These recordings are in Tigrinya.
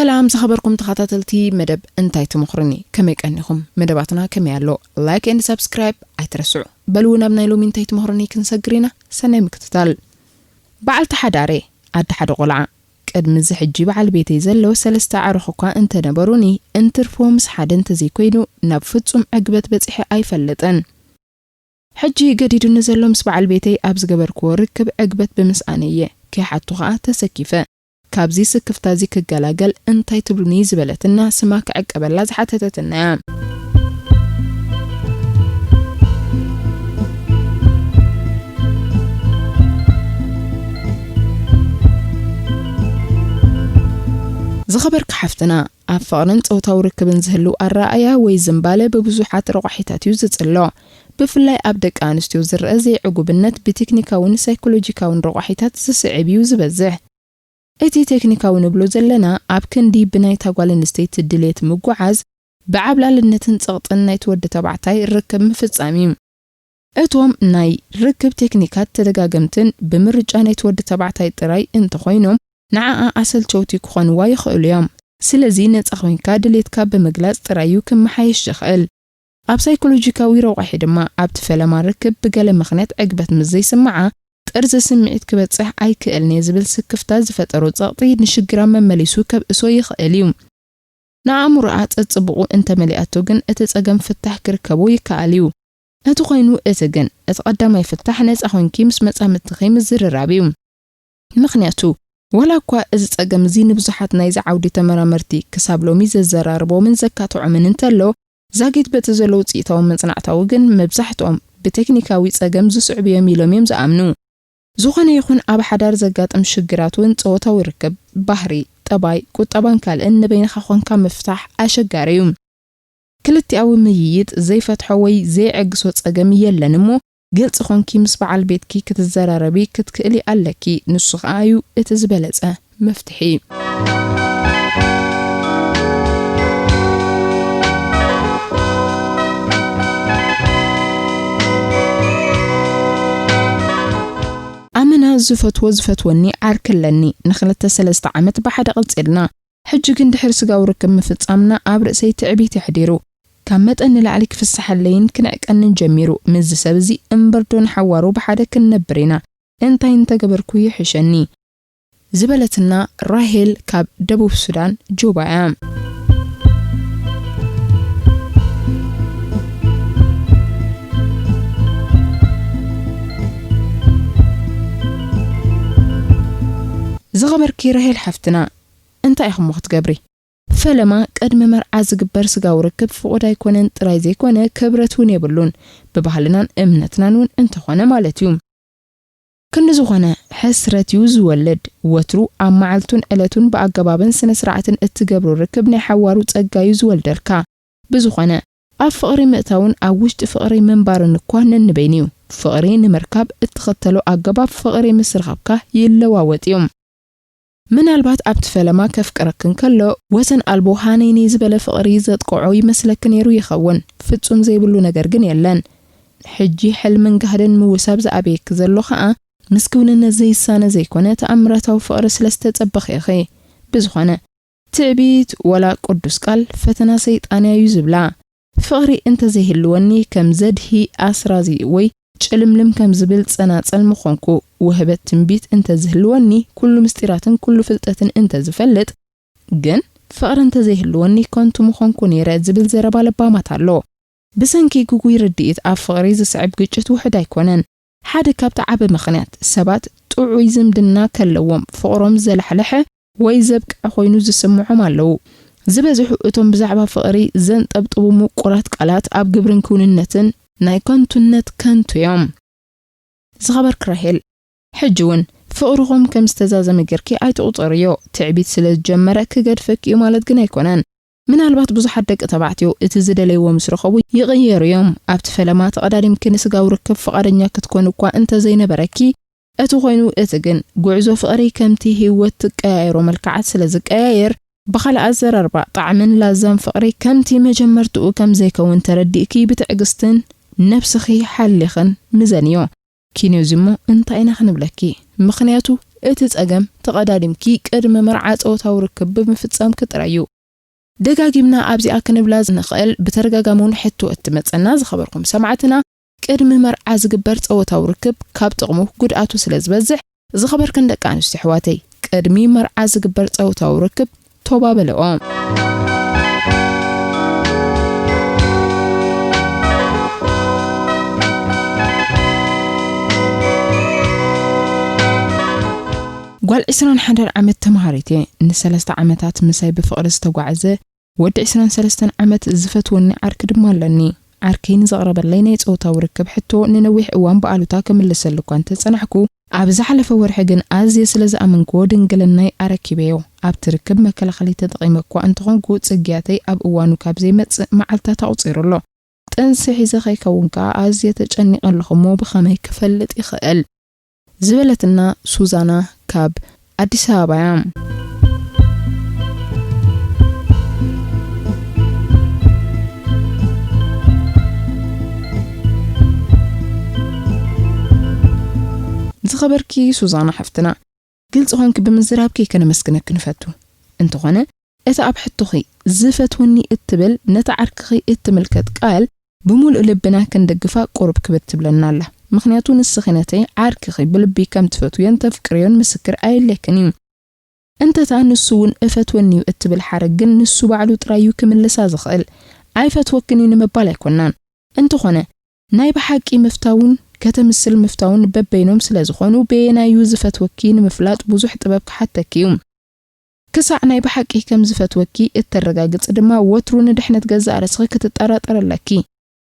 ሰላም ዝኸበርኩም ተኸታተልቲ መደብ እንታይ ትመኽሩኒ፣ ከመይ ቀኒኹም? መደባትና ከመይ ኣሎ? Like and subscribe ኣይትረስዑ። በሉ ናብ ናይ ሎሚ እንታይ ትመኽሩኒ ክንሰግር ኢና። ሰናይ ምክትታል። በዓልቲ ሓዳረ፣ ኣደ ሓደ ቆልዓ። ቅድሚ እዚ ሕጂ በዓል ቤተይ ዘለዉ ሰለስተ ኣዕሩኽ እኳ እንተነበሩኒ፣ እንትርፎ ምስ ሓደ እንተዘይኮይኑ ናብ ፍጹም ዕግበት በጺሐ ኣይፈልጥን። ሕጂ ገዲዱኒ ዘሎ ምስ በዓል ቤተይ ኣብ ዝገበርክዎ ርክብ ዕግበት ብምስኣነይ እየ። ከይሓቱ ኸኣ ተሰኪፈ። ካብዚ ስክፍታ እዚ ክገላገል እንታይ ትብሉኒ ዝበለትና ስማ ክዕቀበላ ዝሓተተትና እያ። ዝኸበርኪ ሓፍትና፣ ኣብ ፍቕርን ጾታዊ ርክብን ዝህልው ኣረኣእያ ወይ ዝንባለ ብብዙሓት ረቋሒታት እዩ ዝጽሎ። ብፍላይ ኣብ ደቂ ኣንስትዮ ዝረኣ ዘይዕጉብነት ብቴክኒካውን ሳይኮሎጂካውን ረቋሒታት ዝስዕብ እዩ ዝበዝሕ። እቲ ቴክኒካዊ ንብሎ ዘለና ኣብ ክንዲ ብናይታ ጓል ኣንስተይቲ ድሌት ምጉዓዝ፣ ብዓብላልነትን ጸቕጥን ናይቲ ወዲ ተባዕታይ ርክብ ምፍጻም እዩ። እቶም ናይ ርክብ ቴክኒካት ተደጋገምትን ብምርጫ ናይቲ ወዲ ተባዕታይ ጥራይ እንተኾይኖም፣ ንዓኣ ኣሰልቸውቲ ክኾንዋ ይኽእሉ እዮም። ስለዚ ነጻ ኮይንካ ድሌትካ ብምግላጽ ጥራይ እዩ ክመሓየሽ ዝኽእል። ኣብ ሳይኮሎጂካዊ ረቋሒ ድማ ኣብቲ ፈለማ ርክብ ብገለ ምኽንያት ዕግበት ምስ ዘይስምዓ፣ ጥርዚ ስምዒት ክበጽሕ ኣይክእልን እየ ዝብል ስክፍታ ዝፈጠሮ ጸቕጢ ንሽግራ መመሊሱ ከብእሶ ይኽእል እዩ። ንኣእምሮኣ ጸጽብቑ እንተመሊኣቶ ግን እቲ ጸገም ፍታሕ ክርከቦ ይከኣል እዩ። እቲ ኮይኑ እቲ ግን፣ እቲ ቀዳማይ ፍታሕ ነጻ ኮይንኪ ምስ መጻምድትኺ ምዝርራብ እዩ። ምኽንያቱ፣ ዋላ እኳ እዚ ጸገም እዚ ንብዙሓት ናይዚ ዓውዲ ተመራመርቲ ክሳብ ሎሚ ዘዘራርቦምን ዘካትዖምን እንተሎ፣ ዛጊት በቲ ዘሎ ውጽኢታዊ መጽናዕታዊ ግን መብዛሕትኦም ብቴክኒካዊ ጸገም ዝስዕቡ እዮም ኢሎም እዮም ዝኣምኑ። ዝኾነ ይኹን ኣብ ሓዳር ዘጋጥም ሽግራት እውን ጾታዊ ርክብ፣ ባህሪ፣ ጠባይ፣ ቁጠባን ካልእን ንበይንኻ ኾንካ ምፍታሕ ኣሸጋሪ እዩ። ክልቲኣዊ ምይይጥ ዘይፈትሖ ወይ ዘይዕግሶ ጸገም የለን እሞ፣ ግልጺ ኾንኪ ምስ በዓል ቤትኪ ክትዘራረቢ ክትክእሊ ኣለኪ። ንሱ ኸኣ እዩ እቲ ዝበለጸ መፍትሒ። ኣመና ዝፈትዎ ዝፈትወኒ ዓርኪ ኣለኒ። ንኽልተ ሰለስተ ዓመት ብሓደ ቀጺልና። ሕጂ ግን ድሕሪ ስጋዊ ርክብ ምፍጻምና ኣብ ርእሰይ ትዕቢት የሕዲሩ። ካብ መጠን ንላዕሊ ክፍስሓለይን ክንዕቀንን ጀሚሩ። ምስዚ ሰብ እዚ እምበርዶ ንሓዋሩ ብሓደ ክንነብር ኢና? እንታይ እንተገበርኩ ይሕሸኒ? ዝበለትና ራሄል ካብ ደቡብ ሱዳን ጁባ እያ። ዝኸበርኪ ራሄል ሓፍትና፣ እንታይ ኢኹሞ ክትገብሪ? ፈለማ ቅድሚ መርዓ ዝግበር ስጋዊ ርክብ ፍቑድ ኣይኮነን ጥራይ ዘይኮነ፣ ክብረት እውን የብሉን፣ ብባህልናን እምነትናን እውን እንተኾነ ማለት እዩ። ክንዲ ዝኾነ፣ ሕስረት እዩ ዝወልድ። ወትሩ ኣብ መዓልቱን ዕለቱን ብኣገባብን ስነ ስርዓትን እትገብሮ ርክብ ናይ ሓዋሩ ጸጋ እዩ ዝወልደልካ። ብዝኾነ፣ ኣብ ፍቕሪ ምእታውን ኣብ ውሽጢ ፍቕሪ ምንባርን እኳ ነንበይኑ እዩ። ፍቕሪ ንምርካብ እትኸተሎ ኣገባብ ፍቕሪ ምስ ረኸብካ ይለዋወጥ እዩ። ምናልባት ኣብቲ ፈለማ ከፍቅረኪ እንከሎ፣ ወሰን ኣልቦ ሃነይነይ ዝበለ ፍቕሪ ዘጥቅዖ ይመስለኪ ነይሩ ይኸውን። ፍጹም ዘይብሉ ነገር ግን የለን። ሕጂ ሕልምን ጋህድን ምውሳብ ዝኣበየኪ ዘሎ ኸኣ፣ ምስ ክውንነት ዘይሳነ ዘይኮነ ተኣምራታዊ ፍቕሪ ስለ ዝተጸበኺ ኢኺ። ብዝኾነ፣ ትዕቢት ወላ ቅዱስ ቃል ፈተና ሰይጣን እዩ ዝብላ። ፍቕሪ እንተዘይህልወኒ ከም ዘድሂ ኣስራዚ ወይ ጭልምልም ከም ዝብል ጸናጽል ምኾንኩ። ውህበት ትንቢት እንተዝህልወኒ ኩሉ ምስጢራትን ኩሉ ፍልጠትን እንተዝፈልጥ፣ ግን ፍቕሪ እንተዘይህልወኒ ከንቱ ምኾንኩ ነይረ ዝብል ዘረባ ለባማት ኣሎ። ብሰንኪ ግጉይ ርድኢት ኣብ ፍቕሪ ዝስዕብ ግጭት ውሑድ ኣይኮነን። ሓደ ካብቲ ዓቢ ምኽንያት፣ ሰባት ጥዑይ ዝምድና ከለዎም ፍቕሮም ዘላሕለሐ ወይ ዘብቅዐ ኮይኑ ዝስምዖም ኣለዉ። ዝበዝሑ እቶም ብዛዕባ ፍቕሪ ዘንጠብጥቡ ምቁራት ቃላት ኣብ ግብርን ክውንነትን ናይ ከንቱነት ከንቱ እዮም። ዝኸበርኪ ራሄል፣ ሕጂ እውን ፍቕርኹም ከም ዝተዛዘመ ጌርኪ ኣይትቑጸርዮ። ትዕቢት ስለ ዝጀመረ ክገድፈኪ እዩ ማለት ግን ኣይኮነን። ምናልባት ብዙሓት ደቂ ተባዕትዮ እቲ ዝደለይዎ ምስ ረኸቡ ይቕየሩ እዮም። ኣብቲ ፈለማ ተቐዳዲምኪ ንስጋዊ ርክብ ፍቓደኛ ክትኮኒ እኳ እንተዘይነበረኪ፣ እቲ ኮይኑ እቲ ግን፣ ጉዕዞ ፍቕሪ ከምቲ ህይወት ትቀያየሮ መልክዓት ስለ ዝቀያየር፣ ብኻልእ ኣዘራርባ፣ ጣዕምን ላዛን ፍቕሪ ከምቲ መጀመርትኡ ከም ዘይከውን ተረዲእኪ፣ ብትዕግስትን ነብስኺ ሓሊኽን ምዘንዮ። ኪንዮዚ እሞ እንታይ ኢና ክንብለኪ? ምኽንያቱ እቲ ጸገም ተቐዳዲምኪ ቅድሚ መርዓ ጾታዊ ርክብ ብምፍጻምኪ ጥራይ እዩ። ደጋጊምና ኣብዚኣ ክንብላ ንኽእል፣ ብተደጋጋሚ እውን ሕቶ እትመጸና ዝኸበርኩም ሰማዕትና፣ ቅድሚ መርዓ ዝግበር ጸወታዊ ርክብ ካብ ጥቕሙ ጉድኣቱ ስለ ዝበዝሕ፣ ዝኸበርክን ደቂ ኣንስትዮ ኣሕዋተይ፣ ቅድሚ መርዓ ዝግበር ጸወታዊ ርክብ ቶባ በልኦ። ጓል ዕስራን ሓደን ዓመት ተምሃሪት እየ። ንሰለስተ ዓመታት ምሳይ ብፍቕሪ ዝተጓዕዘ ወዲ ዕስራን ሰለስተን ዓመት ዝፈትወኒ ዓርኪ ድማ ኣለኒ። ዓርከይ ንዘቕረበለይ ናይ ጾታዊ ርክብ ሕቶ ንነዊሕ እዋን ብኣሉታ ክምልሰሉ እኳ እንተጸናሕኩ፣ ኣብ ዝሓለፈ ወርሒ ግን ኣዝየ ስለ ዝኣመንክዎ ድንግልናይ ኣረኪበዮ። ኣብቲ ርክብ መከላኸሊ ተጠቒመ እኳ እንተኾንኩ፣ ጽግያተይ ኣብ እዋኑ ካብ ዘይመጽእ መዓልታት ኣቑጺሩ ኣሎ። ጥንሲ ሒዘ ከይከውን ከኣ ኣዝየ ተጨኒቐ ኣለኹ እሞ ብኸመይ ክፈልጥ ይኽእል? ዝበለትና ሱዛና ካብ ኣዲስ ኣበባ እያ። ዝኸበርኪ ሱዛና ሓፍትና፣ ግልጺ ኾንኪ ብምዝራብኪ ከነመስግነኪ ንፈቱ። እንተኾነ፣ እቲ ኣብ ሕቶኺ ዝፈትወኒ እትብል ነቲ ዓርክኺ እትምልከት ቃል ብምሉእ ልብና ክንድግፋ ቁሩብ ክብድ ትብለና ኣላ። ምኽንያቱ ንስኺ ነቲ ዓርክኺ ብልቢ ከም ትፈትውዮን ተፍቅርዮን ምስክር ኣየድልየክን እዩ። እንተታ ንሱ እውን እፈትወኒ እዩ እትብል ሓረግ ግን ንሱ ባዕሉ ጥራይ እዩ ክምልሳ ዝኽእል። ኣይፈትወክን እዩ ንምባል ኣይኮናን። እንተኾነ፣ ናይ ብሓቂ ምፍታውን ከተምስል ምፍታውን በበይኖም ስለ ዝኾኑ፣ በየናይ እዩ ዝፈትወኪ ንምፍላጥ ብዙሕ ጥበብ ክሓተኪ እዩ። ክሳዕ ናይ ብሓቂ ከም ዝፈትወኪ እተረጋግጺ ድማ፣ ወትሩ ንድሕነት ገዛእ ርእስኺ ክትጠራጠሪ ኣለኪ።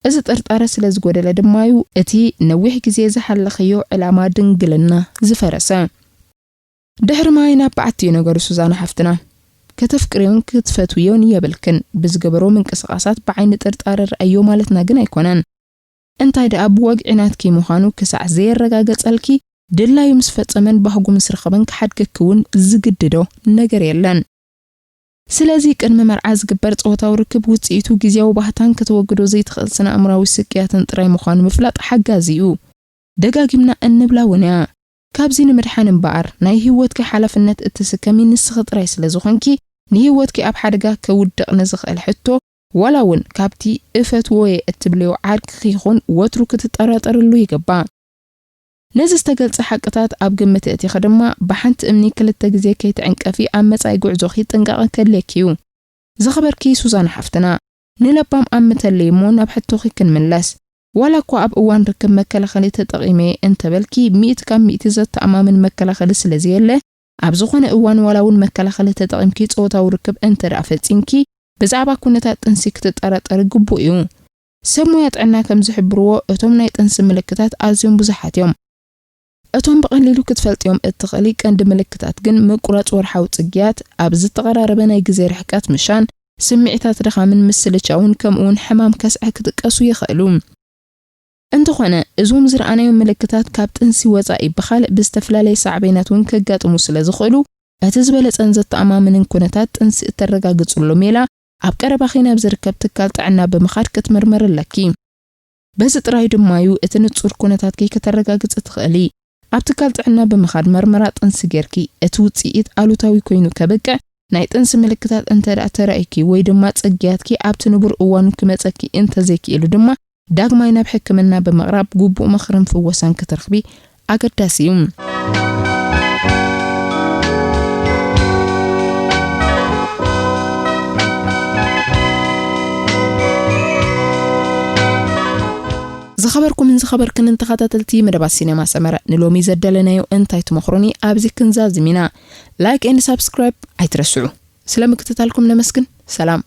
እዚ ጥርጣረ ስለ ዝጎደለ ድማ እዩ እቲ ነዊሕ ግዜ ዝሓለኽዮ ዕላማ ድንግልና ዝፈረሰ። ድሕሪ ማይ ናብ በዓቲ እዩ ነገሩ ሱዛና ሓፍትና። ከተፍቅርዮን ክትፈትውዮን የብልክን። ብዝገበሮ ምንቅስቓሳት ብዓይኒ ጥርጣረ ረኣዮ ማለትና ግን ኣይኮነን። እንታይ ደኣ ብወግዒ ናትኪ ምዃኑ ክሳዕ ዘየረጋገጸልኪ፣ ድላዩ ምስ ፈጸመን ባህጉ ምስ ረኸበን ክሓድገኪ እውን ዝግድዶ ነገር የለን። ስለዚ ቅድሚ መርዓ ዝግበር ጾታዊ ርክብ ውጽኢቱ ግዝያዊ ባህታን ከተወግዶ ዘይትኽእል ስነ ኣእምራዊ ስቅያትን ጥራይ ምዃኑ ምፍላጥ ሓጋዚ እዩ። ደጋጊምና እንብላ እውን እያ። ካብዚ ንምድሓን እምበኣር፣ ናይ ህይወትኪ ሓላፍነት እትስከሚ ንስኺ ጥራይ ስለ ዝኾንኪ፣ ንህይወትኪ ኣብ ሓደጋ ከውድቕ ንዝኽእል ሕቶ፣ ዋላ እውን ካብቲ እፈትዎ እየ እትብልዮ ዓርክኺ ይኹን ወትሩ ክትጠራጠርሉ ይግባእ። ነዚ ዝተገልጸ ሓቅታት ኣብ ግምት ኣእቲኺ ድማ፣ ብሓንቲ እምኒ ክልተ ግዜ ከይትዕንቀፊ ኣብ መጻኢ ጉዕዞኺ ጥንቃቐ ከድልየኪ እዩ። ዝኸበርኪ ሱዛና ሓፍትና፣ ንለባም ኣምተለይ እሞ ናብ ሕቶኺ ክንምለስ። ዋላ እኳ ኣብ እዋን ርክብ መከላኸሊ ተጠቒመ እንተበልኪ፣ ሚእቲ ካብ ሚእቲ ዘተኣማምን መከላኸሊ ስለ ዘየለ፣ ኣብ ዝኾነ እዋን ዋላ እውን መከላኸሊ ተጠቒምኪ ጾታዊ ርክብ እንተ ደኣ ፈጺምኪ፣ ብዛዕባ ኩነታት ጥንሲ ክትጠራጠሪ ግቡእ እዩ። ሰብ ሞያ ጥዕና ከም ዝሕብርዎ፣ እቶም ናይ ጥንሲ ምልክታት ኣዝዮም ብዙሓት እዮም። እቶም ብቐሊሉ ክትፈልጥዮም እትኽእሊ ቀንዲ ምልክታት ግን ምቁራጽ ወርሓዊ ጽግያት፣ ኣብ ዝተቐራረበ ናይ ግዜ ርሕቀት ምሻን፣ ስምዒታት ድኻምን ምስልቻውን፣ ከምኡውን ሕማም ከስዐ ክጥቀሱ ይኽእሉ። እንተኾነ፣ እዞም ዝረኣናዮም ምልክታት ካብ ጥንሲ ወጻኢ ብኻልእ ብዝተፈላለየ ሳዕቤናት እውን ከጋጥሙ ስለ ዝኽእሉ፣ እቲ ዝበለጸን ዘተኣማምንን ኩነታት ጥንሲ እተረጋግጽሉ ሜላ ኣብ ቀረባኺ ናብ ዝርከብ ትካል ጥዕና ብምኻድ ክትምርመሪ ኣለኪ። በዚ ጥራይ ድማ እዩ እቲ ንጹር ኩነታትኪ ከተረጋግጺ ትኽእሊ። ኣብ ትካል ጥዕና ብምኻድ መርመራ ጥንሲ ጌርኪ፣ እቲ ውጽኢት ኣሉታዊ ኮይኑ ከብቅዕ፣ ናይ ጥንሲ ምልክታት እንተ ደኣ ተራእዩኪ ወይ ድማ ጽግያትኪ ኣብቲ ንቡር እዋኑ ክመጸኪ እንተ ዘይክኢሉ ድማ፣ ዳግማይ ናብ ሕክምና ብምቕራብ ግቡእ ምኽርን ፍወሳን ክትረኽቢ ኣገዳሲ እዩ። ዝኸበርኩምን ዝኸበርክንን ተኸታተልቲ መደባት ሲኔማ ሰመረ፣ ንሎሚ ዘደለናዮ እንታይ ትመኽሩኒ ኣብዚ ክንዛዝም ኢና። ላይክ ኤንድ ሳብስክራይብ ኣይትረስዑ። ስለ ምክትታልኩም ነመስግን። ሰላም።